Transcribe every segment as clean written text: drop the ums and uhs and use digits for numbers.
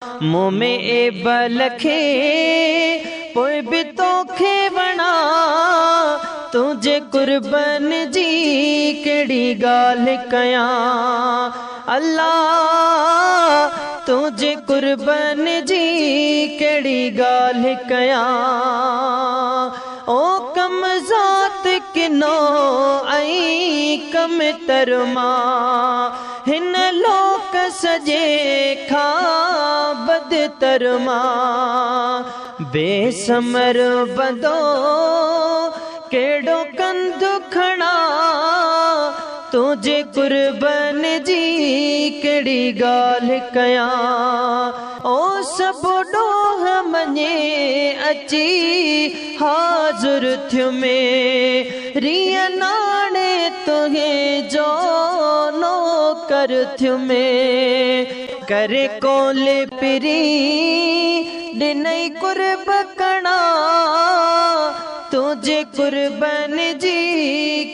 مون ۾ عيب لکي پوءِ به توکي وڻا، تنهنجي قربن جي ڪهڙي ڳالهه ڪيان. الله، تنهنجي قربن جي ڪهڙي ڳالهه ڪيان. او ڪم ذات ڪنو ۽ ڪم ترما، هن لوڪ سڄي کان بدتر مان. بيسمر بندو ڪهڙو ڪنڌ کڻا، تنهنجي قربن جي ڪهڙي ڳالهه ڪيان. او سڀ ڏوهه مڃي اچي حاضر ٿيو ۾، ريءَ ناڻي تنهنجو نوڪر ٿيو ۾. ڪري ڪول پري ڏنئي قرب ڪڻا، تنهنجي قربن جي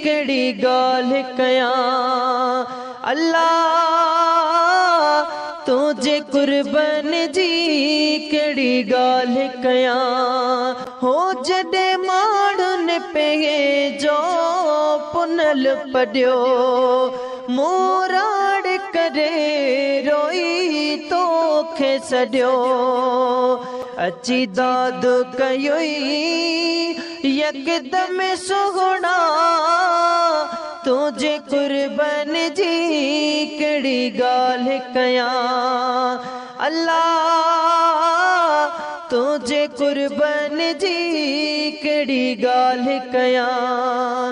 ڪهڙي ڳالهه ڪيان. الله، تنهنجي قربن جي ڪهڙي ڳالهه ڪيان. هو جڏهن ماڻهن پنهنجو پنل پڏيو، موراڙ ڪري روئي توکي سڏيو. اچي داد ڪيوئي يڪدم سهڻا، تنهنجي قربن جي ڪهڙي ڳالهه ڪيان. الله، تنهنجي قربن جي ڪهڙي ڳالهه ڪيان.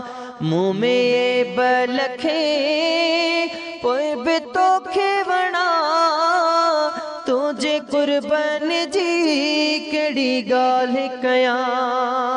مون ۾ عيب لکي پوءِ به توکي وڻا، تنهنجي قربن جي ڪهڙي ڳالهه ڪيان.